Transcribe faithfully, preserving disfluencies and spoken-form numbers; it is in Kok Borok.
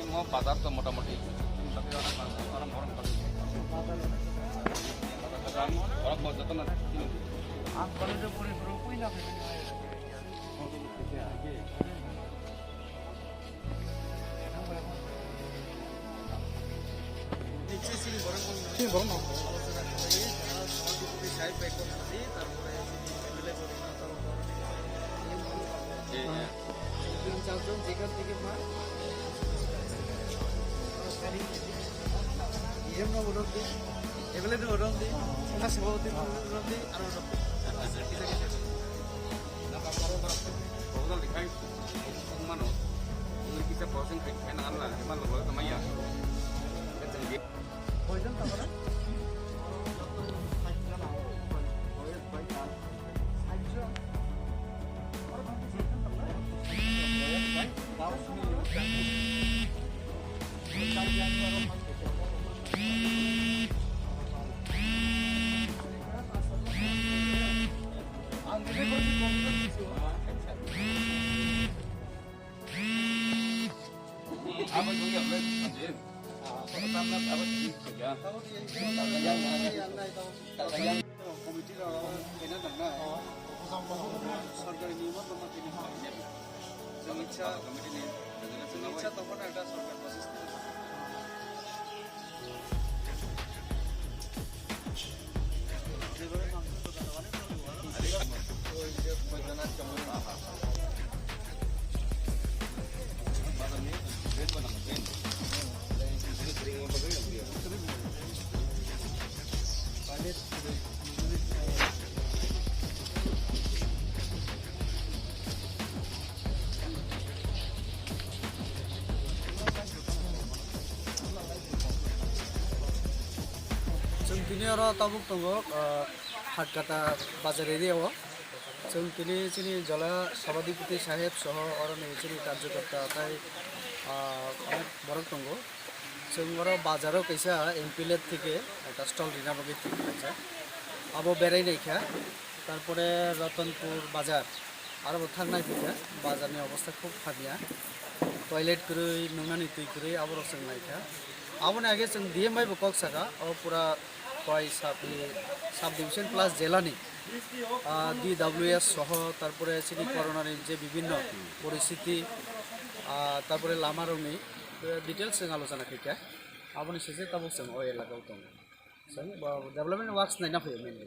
Mo bazar to motamoti. Sini borok no. তিন চারজন যেখান থেকে মা ইএম না ওরম দি, এমএলএ না ওরম দি, না সভাপতি না ওরম দি, আর ওরম দি। Proposal dikhai, mano, ini kita processing kai, kai nangan lah, emang lo boleh kemana ya? Kecil dia. Committee rok khaina nangnai. Sorkari niyom o tongma khaina nangnai. Chwng icha, chwng icha tongmani ekta sorkar process. Chwng tini oro tabuk tongo, ah, Hatkata bazar area o. Chwng tini chini jala sabhadipati saheb soho oroni chini karjokorta tai, ah, onek borok tongo. Chwng oro bazaro kaisa M P L A theke ekta stall rina bagwi thik khlaijak. Abo berai naikha. Tarpore Ratanpur bazar, aro bo thang naiphaikha, bazarni obostha khub hamya. Toilet kwrwi, nungnani twi kwrwi, aborok chwng naikha. Aboni age chwng D M bai bo kok saka, o pura koi sub, sub division plus jelani, ah, D W S soho, tarpore chini corona ni je bibhinno poristiti, ah, tarpore lama rokni, eh, details chwng alochona khaikha. Aboni sese tabuk chwng o elaka o tongo. Chwng bo development works naina phaiyo mainly.